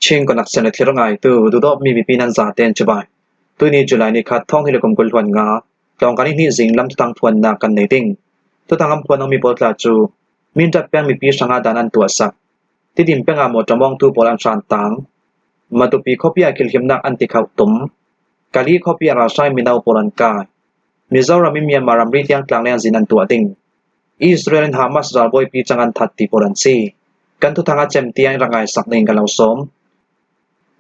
Chin connection le thil ngaitu duhdawtmi mipi nan zaten cubai. Tuni July ni khat thawng hi le kum 20 huan nga tlawngkan i hnih zing lam tutang phuannak kan nei ding. Tutang am phuan mi pawl tla cu Mindat peng mipi hrangah dan an tuah sak. Tidim peng ah mawṭaw mawngtu pawl an hran tang. Matupi khuapi ah kilhimnak an ti kho tum. Kali khuapi ah ralhrang mino pawl an kai. Mizoram in Myanmar ramri tiang tlangleng zin an tuah ding. Israel in Hamas ralbawipi cang an that ti pawl an si. Kan thuthang a cem tiang rak ngai sak ning kan lo sawm.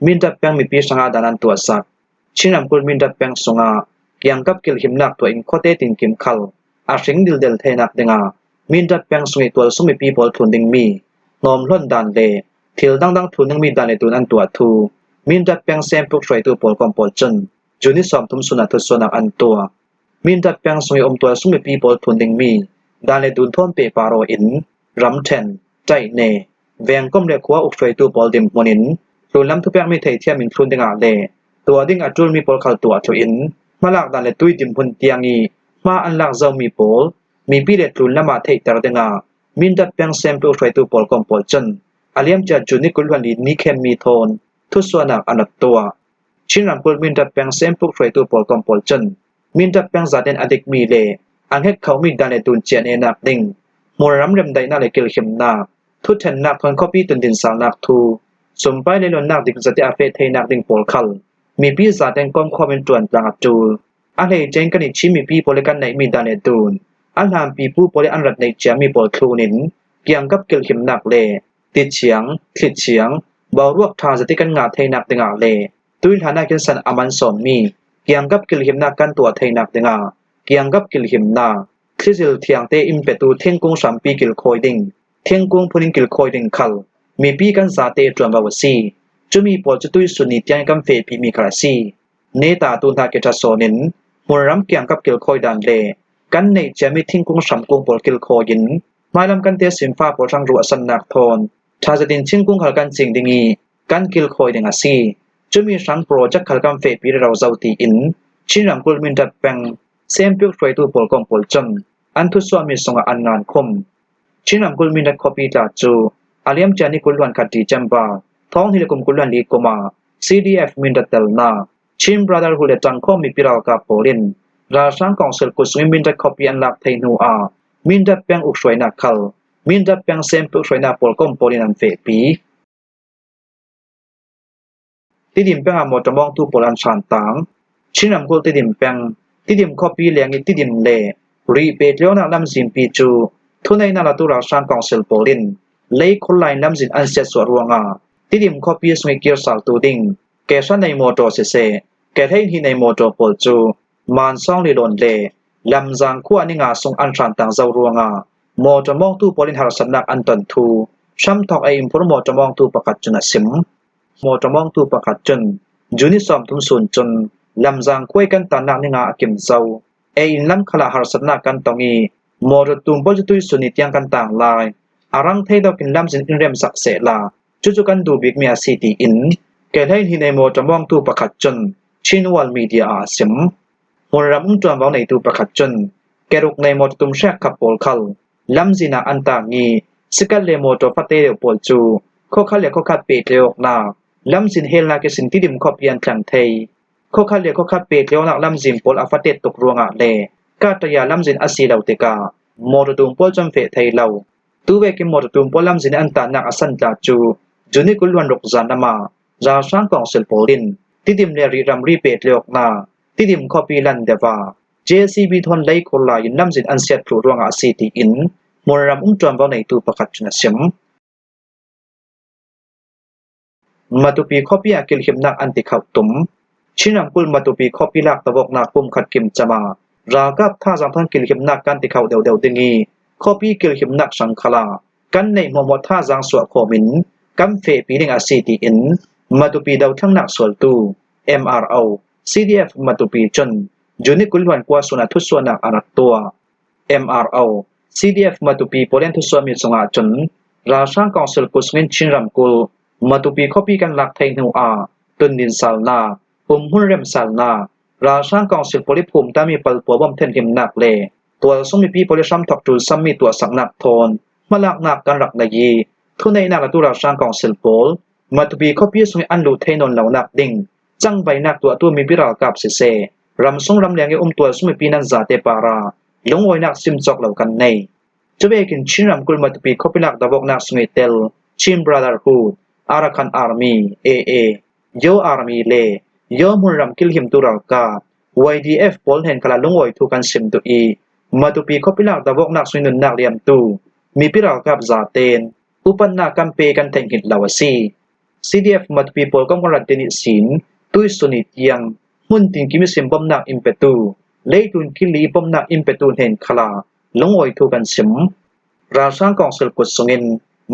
Mindat peng mipi hrangah dan an tuah sak. Chin ramkulh Mindat peng sungah kiangkap kilhimnak tuah in khuate tinkim khal a hring dildel theinak dingah Mindat peng sung i tualsung mipi pawl thlun dingmi hnawm hlonh dan le thil dangdang thlun dingmi dan le tun an tuah thu Mindat peng sempuk hruaitu pawl kom pawl cun June 30 sun ah thutsuanak an tuah. Mindat peng sung i um tualsung mipi pawl thlun dingmi dan le dun thawn pe paro in ramṭhen, ṭaihne, vengkom le khua uk hruaitu pawl dirhmun in tlunlam thupekmi theithiam in thlun dingah le tuah ding a ṭulmi pawl khal tuah thlu in hmalak dan le tui dirhmun tiang i hma an lak zomi pawl mipi le tlunlam ah theihter dingah Mindat peng semtu hruaitu pawl kong pawl cun a liamcia June ni 24 ni khenmi thawn thutsuanak an rak tuah. Chin ramkulh Mindat peng sempuk hruaitu pawl kong pawl cun Mindat peng zat in a dikmi le a hnget khomi dan le tun cian enak ding hmunram remdaihnak le kilhimnak thuthennak thawn khuapi tundin salnak thu sumpai le lonnak dik zate a feh theinak ding pawl khal mipi zaten komkhom in ṭuan tlang a ṭul. A hleicein kan i Chin mipi pawl le kan neihmi dan le tun a hlan pipu pawl i an rat neih ciami pawl thlun in kiangkap kilhimnak le tichiang, thlichiang, boruak ṭha zati kan ngah theinak dingah le tuihlan ah khin san a man sawmmi kiangkap kilhimnak kan tuah theinak dingah kiangkap kilhimnak thlizil thiang tein petu thingkung hrampi kilkhawi ding, thingkung phun in kilkhawi ding khal mipi kan zate ṭuanvo a si. Cumi pawl cu tuisun ni tiang kan fehpimi khal a si. Neta tu hna ke ṭha sawn in hmunram kiangkap kilkhawi dan le kan neih ciami thingkung hramkung pawl kilkhawi in hmailam kan te sinfa pawl hrang ruahsannak thawn ṭha zetin thingkung khal kan cing ding i kan kilkhawi ding a si. Cumi hrang project khal kan fehpi rero zo tiin Chin ramkulh Mindat peng Sempyuk hruaitu pawl kong pawl cun an thusuahmi sungah an ngan khum. Chin ramkulh Mindat khuapi tla cu a liamcia ni 20 khat December thawng hi le kum 24 kum ah CDF Mindat telnak Chin Brotherhood le ṭangkhawm mipi ralkap pawl in ralhrang council kutsung in Mindat khuapi an lak thei hnu ah Mindat peng uk hruainak khal Mindat peng Sempyuk hruainak pawl kom pawl in an fehpi. Tidim peng ah mawṭaw mawngtu pawl an hran tang. Chin ramkulh Tidim peng, Tidim khuapi leng i Tidim le Rih petlionak lamzimpi cu thuneinak latu ralhrang council pawl in leikhur line lamzin an siatsuah ruangah Tidim khuapi sung i kirsaltu ding kehra nei mawṭaw siseh, kehlei hnih nei mawṭaw pawl cu Mansawng lilawn le Lamzang khua ninga sung an hran tang zau ruangah mawṭaw mawngtu pawl in harsatnak an ton thu hramthawk ei in phur mawṭaw mawngtu pakhat cun a sim. Mawṭaw mawngtu pakhat cun June 30 sun cun lamzang khuai kan tannak ninga a kim zau. Ei in lam khal ah harsatnak kan tong i mawṭaw tum pawl cu tuisun ni tiang kan tang lai. A rang thei dok in lamzin in rem sak sehla cucu kan duh bikmi a si tiin kehlei hi nei mawṭaw mawngtu pakhat cun Chin World Media ah a sim. Hmunram um ṭuanvo neitu pakhat cun keruk nei mawṭaw tum hrek khap pawl khal lamzin ah an tang i sikal le mawṭaw fate deuh pawl cu khuakhat le khuakhat pehtlaihawknak lamzin helnak i sin tidim khuapi an tlang thei. Khuakhat le khuakhat pehtlaihawknak lamzin pawl a fatet tuk ruangah le kataya lamzin a si lo tikah mawṭaw tum pawl cu an feh thei lo. Tuvek in mawṭaw tum pawl lamzin an tannak a santla cu June 26 zan lam ah ralhrang council pawl in Tidim le Rih ramri pehtlaihawknak Tidim khuapi lan deuh ah JCB thawn leikhur lai in lamzin an siat thlu ruangah a si tiin hmunram um ṭuanvo neitu pakhat cun a chim. Matupi khuapi ah kilhimnak an ti kho tum. Chin ramkulh Matupi khuapi lak tawoknak pumkhat kim cam ah ralkap thazaang thawn kilhimnak kan ti kho deuhdeuh ding i khuapi kilhimnak hrangkhal ah kan neih hmuahhmuah thazaang suah khawm in kan fehpi ding a si tiin Matupi dothlannak sualtu MRO CDF Matupi cun June 24 sun ah thutsuahnak a rak tuah. MRO, CDF Matupi pawl an thusuahmi cungah cun ralhrang council kusmin Chin ramkulh Matupi khuapi kan lak thai hnu ah tundin salnak, umhmun rem salnak, ralhrang council pawl i phumtami palpua bawm thenhimnak le tualsung mipi pawl i hramthok ṭul sammi tuahsaknak thawn hmalaknak kan rak nei i thuneihnak atu ralhrang council pawl Matupi khuapi sung i an luh thei nawn lonak ding cangvainak tuahtu mipi ralkap siseh, ramsung ramleng i umtual sung mipi nan zate para lungawinak sim cawk lo kan nei. Cubekin Chin ramkulh Matupi khuapi lak dawknak sung i tel Chin Brotherhood, Arakan Army, AA, Yo Army le Yo hmunram kilhimtu ralkap YDF pawl hen khala lungawi thu kan sim duh i Matupi khuapi lak dawknak sung i nunnak liamtu mipi ralkap zaten upannak kan pe kan theihngilh lo a si. CDF Matupi pawl kan rat te nih sin tuisun i tiang hmun tinkim i sim bawmhnak in petu leitun kili bawmhnak in petu hnen khala lungawi thu kan sim. Ralhrang kongsul kut sungin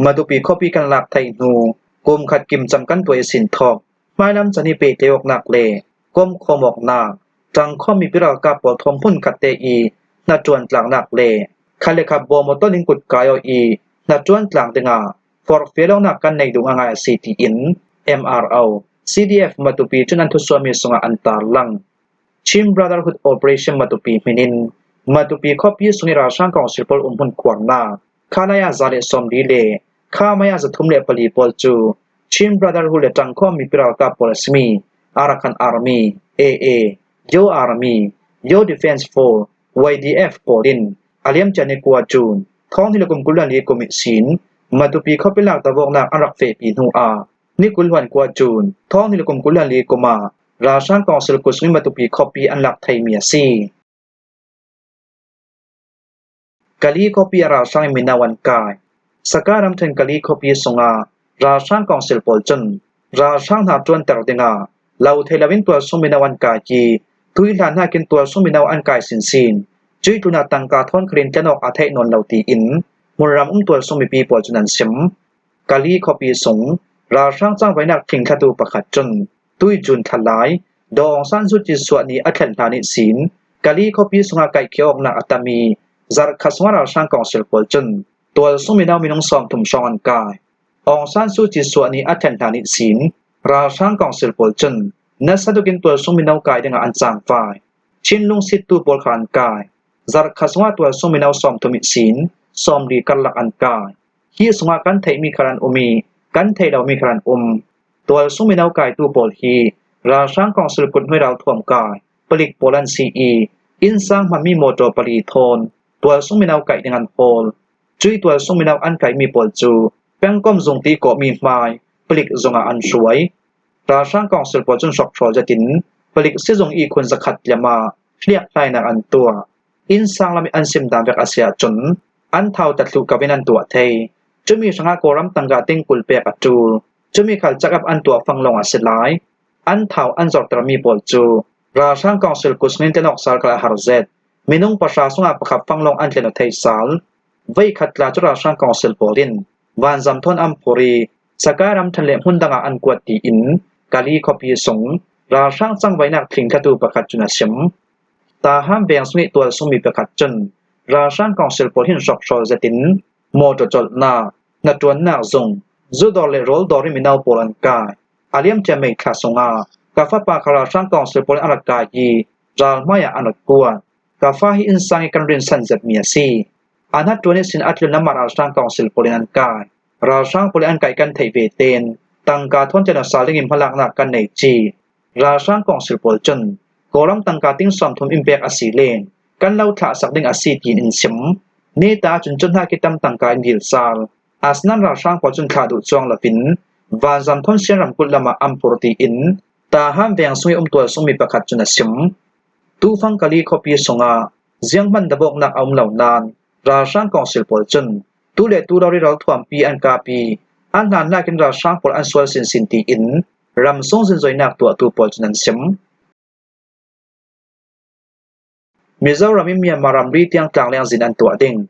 Matupi khuapi kan lak thai hnu kum khat kim cam kan tuai sin thawk hmailam chan i pe awknak le kom khawmawknak ṭangkhawm mipi ralkap pawl thawm hmun khat te i hnaṭuan tlaknak le kha le kha bawm aw ton in kutkai aw i hnaṭuan tlang dingah forhfialawknak kan nei duh ngai a si tiin MRO CDF Matupi cun an thusuami sungah an tarlang. Chin Brotherhood Operation Matupi hmin in Matupi khuapi sung i ralhrang council pawl umhmun khuarnak Khalaya 140 le Khamaya 304 pawl cu Chin Brotherhood le ṭangkhawm mipi ralkap pawl a simi Arakan Army, AA, Yo Army, Yo Defense Force, YDF pawl in a liamcia ni kua June thawng ni le kum 24 kum i sin Matupi khuapi lak tawoknak an rak fehpi hnu ah ni 20 kua June thawng ni le kum 24 kum ah ralhrang council kusmi Matupi khuapi an lak theimi a si. Kali khuapi ah ralhrang in mino an kai. Saka ramṭhen Kali khuapi sungah ralhrang council pawl cun ralhrang hna ṭuanter dingah lo thei loin tualsung mino an kai i tuihlan nakin tualsung mino an kai sinsin. Cui tlun ah tangka thawn khalin tlen awk aa theih nawn lo tiin hmunram um tualsung mipi pawl cun an sim. Kali khuapi sung ralhrang cangvainak thlingthlatu pakhat cun Tuijun thlalai Daw Aung San Suu Kyi suah nih a thlen hna nih sin Kali khuapi sungah kaihkhiah awknak a tam i zarhkhat sungah ralhrang council pawl cun tualsung mino minung 30 hrawng an kai. Aung San Suu Kyi suah nih a thlen hna nih sin ralhrang council pawl cun nasa tukin tualsung mino kai dingah an cangfai. Chinlung sittu pawl kha an kai. Zarhkhat sungah tualsung mino 30 ih sin 40 karlak an kai. Hi sungah kan theihmi khar an um i kan theih lomi khar an um. Tualsung mino kaitu pawl hi ralhrang council kuthmui ralthuam kai palik pawl an si i innsang hmanmi motor pali thawn tualsung mino kaih ding an hawl. Cui tualsung mino an kaihmi pawl cu pengkomh zungti kawhmi hmai palik zungah an hruai. Ralhrang council pawl cun hrokhrawl zetin palik sizung ihkhun zakhat liam ah hliakhlainak an tuah. Innsang lam i an sim dan vek a si ahcun an thau tathlu ko in an tuah thei. Cumi hrangah Kawlram tangka ting 20 pek a ṭul. Cumi khal cakap an tuah fang lawng a si lai. An thau an zortermi pawl cu ralhrang council kusmin tenok sal kal a har zet. Minung pahra sungah pakhat fang lawng an tlen a thei sal. Voikhat tla cu ralhrang council pawl in vanzam thawn an phur i Sakai ramṭhen le hmun dang ah an kuat tiin Kali khuapi sung ralhrang cangvainak thlingthlatu pakhat cun a chim. Tahan veng sungih tual sungmi pakhat cun ralhrang council pawl hin hrokhrawl zetin mawṭaw cawlhnak, hnaṭuannak zung, zudawr le rawldawr i mino pawl an kai. A liamcia May thla sungah ka fapa kha ralhrang council pawl in an rak kai i ral hmai ah an rak kuat. Ka fa hi innsang i kan rinsan zetmi a si. A hnaṭuan i sin a tlun lam ah ralhrang council pawl in an kai. Ralhrang pawl i an kai kan theih ve tein tangka thawn tiang sal dingin hmalaknak kan nei chih. Ralhrang council pawl cun Kawlram tangka ting 30 in pek a si len kan lo thlah sak ding a si tiin in sim. Neta cun cu hna khi tam tangka in dil sal. Asnan ralhrang pawl cun thlah duh cuang loin vanzam thon Sian ramkulh lam ah an phur tiin Tahan veng sung i umtual sungmi pakhat cun a sim. Tufang Kali khuapi sungah zianghman dabawknak a um lo nain ralhrang council pawl cun tu le tu rori ralthuampi an kapi an hlannak in ralhrang pawl an sual sinsin tiin ramsung zinzoinak tuahtu pawl cun an sim. Mizoram in Myanmar ramri tiang tlangleng zin an tuah ding.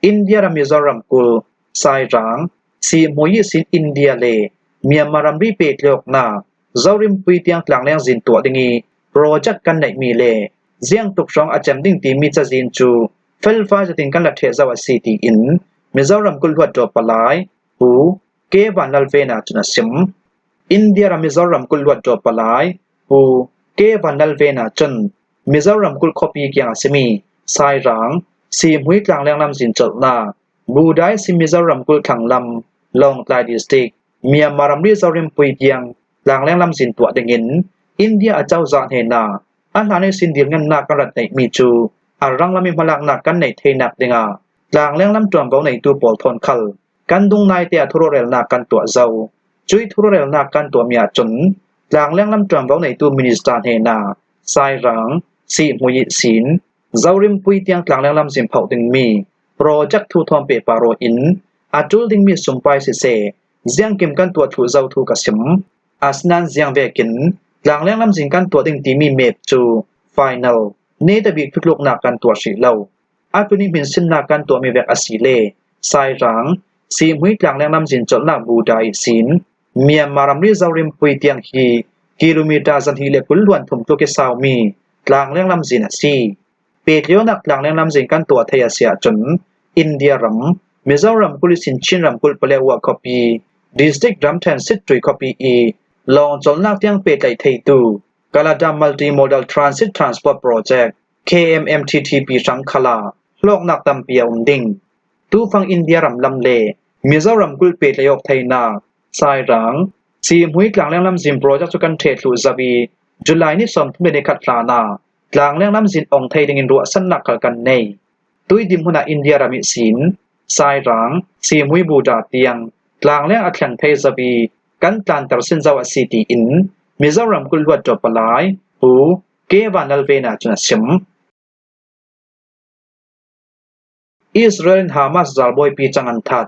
India ram Mizoram kulh, Sairang, Sihhmui sin India le Myanmar ramri pehtliawknak Zorinpui tiang tlangleng zin tuah ding i project kan neihmi le ziangtuk hrawng a cem ding timi cazin cu felfai zatin kan la ṭheh zau a si tiin Mizoram kulh Hluttaw palai Pu K. Vanlalvena cun a sim. India ram Mizoram kulh Hluttaw palai Pu K. Vanlalvena cun Mizoram ramkulh khuapi kiang a simi Sairang, Sihhmui tlangleng lamzin colhnak, Budai si Mizoram ramkulh thlanglam, Lawngtlai District, Myanmar ramri Zorinpui tiang tlangleng lamzin tuah dingin India acozah hnenah a hlan i sin dirngannak kan rat neihmi cu a rang lam i hmalaknak kan neih theinak dingah tlangleng lam ṭuanvo neitu pawl thawn khal kan dungnai te ah thurorelnak kan tuah zau. Cui thurorelnak kan tuahmi ahcun tlangleng lam ṭuanvo neitu minister hnenah Sairang, Sihhmui sin, Zorinpui tiang tlangleng lamzin phoh dingmi project thuthawm pehpar rawn in a ṭul dingmi sumpai siseh ziangkim kan tuah thlu zo thu ka sim. Asinain ziang vekin tlangleng lamzin kan tuah ding timi map cu final ne tabik thutluknak kan tuah hrih lo. Atu nih hminsinnak kan tuahmi vek a si le Sairang, Sihmui tlangleng lamzin colhnak Buddha i sin, Myanmar ramri Zorinpui tiang hi kilometer 223 tluk i saumi tlangleng lamzin a si. Petlionak tlangleng lamzin kan tuah thei a si ahcun India ram, Mizoram kulh sin Chin ramkulh Paletwa khuapi, district ramṭhen Sittwe khuapi i lawng cawlnak tiang pehtlaih theitu Kaladan Multimodal Transit Transport Project KMMTTP hrangkhala hlawknak tampi a um ding. Tufang India ram lam le Mizoram kulh pehtlaih awk theinak Sairang, Sihmui tlangleng lamzin project cu kan ṭheh thlu zau i July ni 31 hlan ah tlangleng lamzin ong thei dingin ruahsannak khal kan nei. Tuidim hmun ah India ram i sin, Sairang, Sihmui Buddha tiang tlangleng a thleng thei zau i kan tlanter sin zau a si tiin Mizoram kulh luatṭaw palai Pu K. Vanlalvena cun a chim. Israel in Hamas ralbawipi cang an that.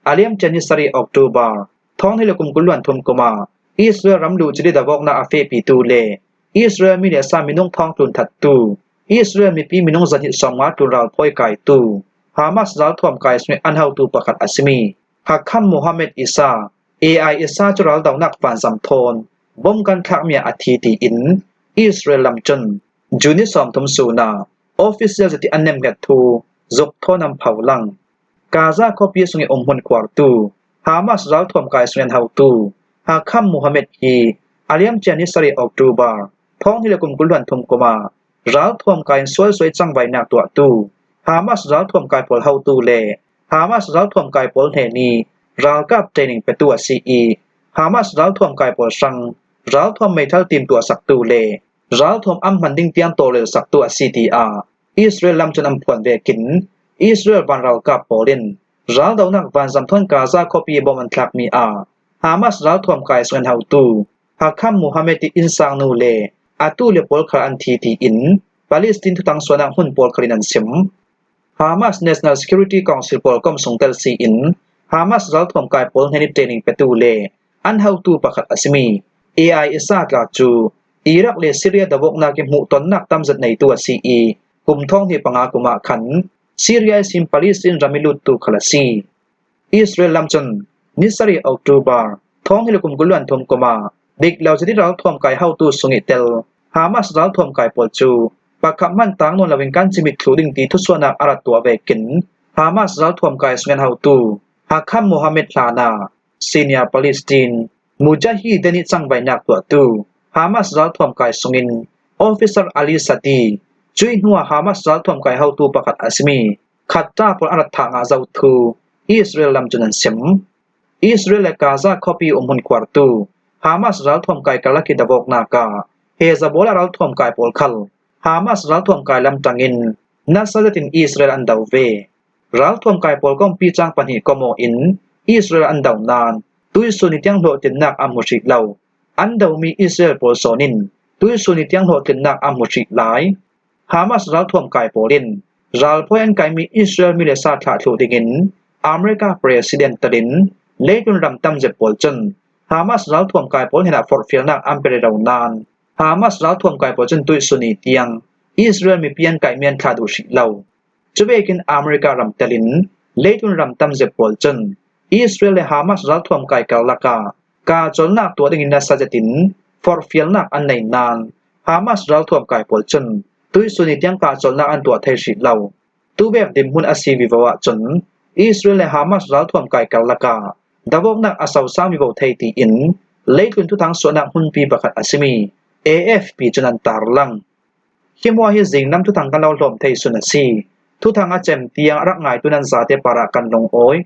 A liamcia ni sarih October thawng le kum 23 kum ah Israel ram luhcili davawknak a fehpitu le Israel mi le sa minung thawng tlun thattu Israel mipi minung 250 tlun ralphawi kaitu Hamas ralthuam kai smi an hotu pakhat a simi Hakam Mohammed Isa AI Isa cu raldohnak vanzam thawn bom kan thlakmi ah a thi tiin Israel lam cun June 30 suna official zati an nemnget thu zuk thawn an pho lang. Gaza khuapi sung i umhmun khuartu Hamas ralthuam kai sung an hotu Hakam Mohammed hi a liamcia ni sarih October thawng hi le kum 23 kum ah ralthuam kai in sualsuai cangvainak tuahtu Hamas ralthuam kai pawl hotu le Hamas ralthuam kai pawl hne nih ralkap training petu a si i Hamas ralthuam kai pawl hrang ralthuam meithal timtuah saktu le ralthuam am hman ding tiang tawlrel saktu a si tiah Israel lam cun an phuan ve kin Israel van ralkap pawl in raldohnak vanzam thawn Gaza khuapi bom an thlakmi ah Hamas ralthuam kai sung an hotu Hakam Mohammed i innsang nu le atu le pawl khal an thi tiin Palestine thutang suanak hmun pawl khal in an sim. Hamas National Security Council pawl kom sungtel siin Hamas ralthuam kai pawl hnen i training petu le an hotu pakhat a simi AI Isa tla cu Iraq le Syria dawoknak i hmuhtonnak tamzat neitu a si i kum thong hnih panga kum ah khan Syria sin Palestine ram i luttu khal a si. Israel lam cun ni sarih October thong hi le kum 23 kum ah dik lo zati ralthuam kai hotu sung i tel Hamas ralthuam kai pawl cu pakhat hmanh tang nawn loin kan cimit thlu ding ti thusuahnak a rat tuah ve kin Hamas ralthuam kai sungen hotu Hakam Mohammed Hlana Senior Palestine Mujahideen i cangvainak tuahtu Hamas ralthuam kai sungin Officer Ali Sadi cui hnuah Hamas ralthuam kai hotu pakhat a simi Khatta pawl an rat thah nga zothu Israel lam cun an sim. Israel le Gaza khuapi umhmun khuartu Hamas ralthuam kai karlak i dawoknak ah Hezbollah ralthuam kai pawl khal Hamas ralthuam kai lam tangin nasa zetin Israel an do ve. Ralthuam kai pawl kompi cang pahnih komaw in Israel an do nain tuisun i tiang hlawhtlinnak an hmu hrih lo. An domi Israel pawl sawn in tuisun i tiang hlawhtlinnak an hmu hrih lai. Hamas ralthuam kai pawl in ralphawi an kaimi Israel mi le sa thlah thlu dingin America President talin leitlun ram tamzet pawl cun Hamas ralthuam kai pawl henah forhfialnak an pe lo nain Hamas ralthuam kai pawl cun tuihsun i tiang Israel mipi an kaimi an thlah duh hrih lo. Cubekin America ram telin leitlun ram tamzet pawl cun Israel le Hamas ralthuam kai karlak ah kaa cawlnak tuah dingin nasa zetin forhfialnak an nei nain Hamas ralthuam kai pawl cun tuisun i tiang kahcawlnak an tuah thai hrih lo. Tubek dinhmun a si vivo ahcun Israel le Hamas ralthuam kai karlak ah dawoknak a sosang vivo thei tiin leitlun thuthang suahnak hmunpi pakhat a simi AFP cun an tarlang. Hi mua hi zingnam thuthang kan lo hlawm thei sun a si. Thuthang a cem tiang a rak ngaitu nan zate par ah kan lung awi.